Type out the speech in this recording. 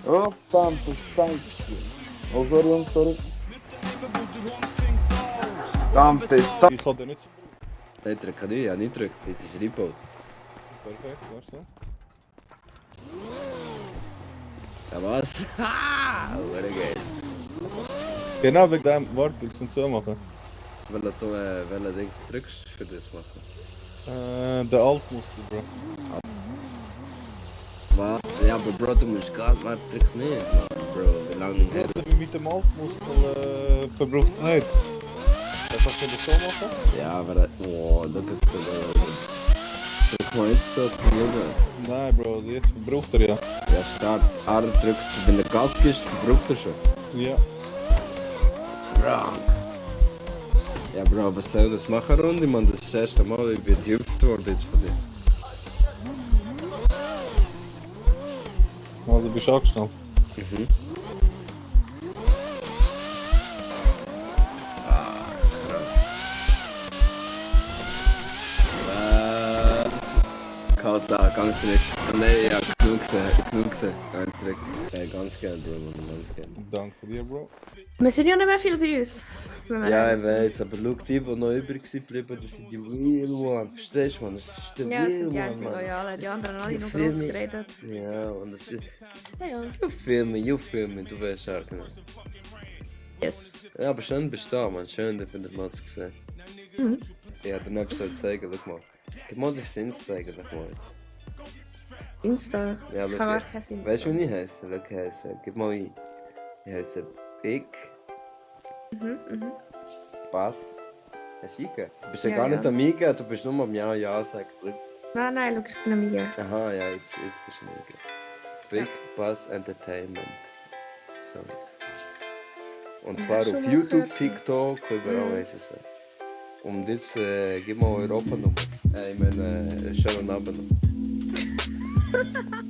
Oh, tanto scheiße. Oh, sorry, Jungs, sorry. Tanto, Ich kann den nicht so brauchen. Nitro kann ich ja nicht drücken, jetzt ist er eingebaut. Perfekt, weißt du? Ja was? Haha! Hure geil. Genau wegen dem, warte, willst du nicht so machen? Welchen Dings drückst du für das machen? Der Altmuskel, Bro. Was? Ja, aber Bro, du musst gar nicht drück nicht, Mann. Bro, wie lange her das? Mit dem Altmuskel verbraucht es nicht. Das kannst du das so machen? Ja, aber... Oh, das ist drück mal jetzt so zum Jungen. Nein, Bro, jetzt verbraucht er ja. Ja, start. R drückst du, wenn der Gas gibst, verbraucht er schon. Ja. Krank. Ja, Bro, was soll das machen, Runde? Man, das ist das erste Mal, ich bin gejüpft worden jetzt von dir. Also bist du angeschnallt. Mhm. Was? Kalt da, ganz zurück. Nein, ja, genug gesehen. Ganz zurück. Ganz gern, Bro, man, ganz gern. Danke dir, Bro. Wir sind ja nicht mehr viel bei uns. wenn wir Ja, ehrlich ich weiß, aber schau, die noch übrig geblieben, das sind die Real One. Verstehst du, man? Das ist der sind. Ja, es Real sind die One, einzigen man. Loyalen. Die anderen alle You noch feel groß me? geredet. Ja, und das ist... Ja, ja. You feel me, du weißt auch genau. Yes. Ja, aber schön bist du da, man. Schön, dich wieder mal zu sehen. Mhm. Ja, dann hab ich so zeigen, schau mal. Gib mal das Insta eigentlich mal jetzt. Insta. Ja, Ich schau, habe auch kein Insta. weißt du, wie ich heiße? Schau, ich heiße, gib mal ein. Ich heiße Big Mhm. Bas. Hast du eingegeben? Du bist ja Ja, gar ja. nicht am Eingeben, du bist nur am Ja sagen. Nein, schau, ich bin am Eingeben. Aha, ja, jetzt bist du am Eingeben. Big Bas Entertainment. So jetzt. Und zwar schon auf mal YouTube, gehört. TikTok, überall weiss ich es. Und jetzt gib mal Europa-Nummer. Ich meine, schönen Abend noch.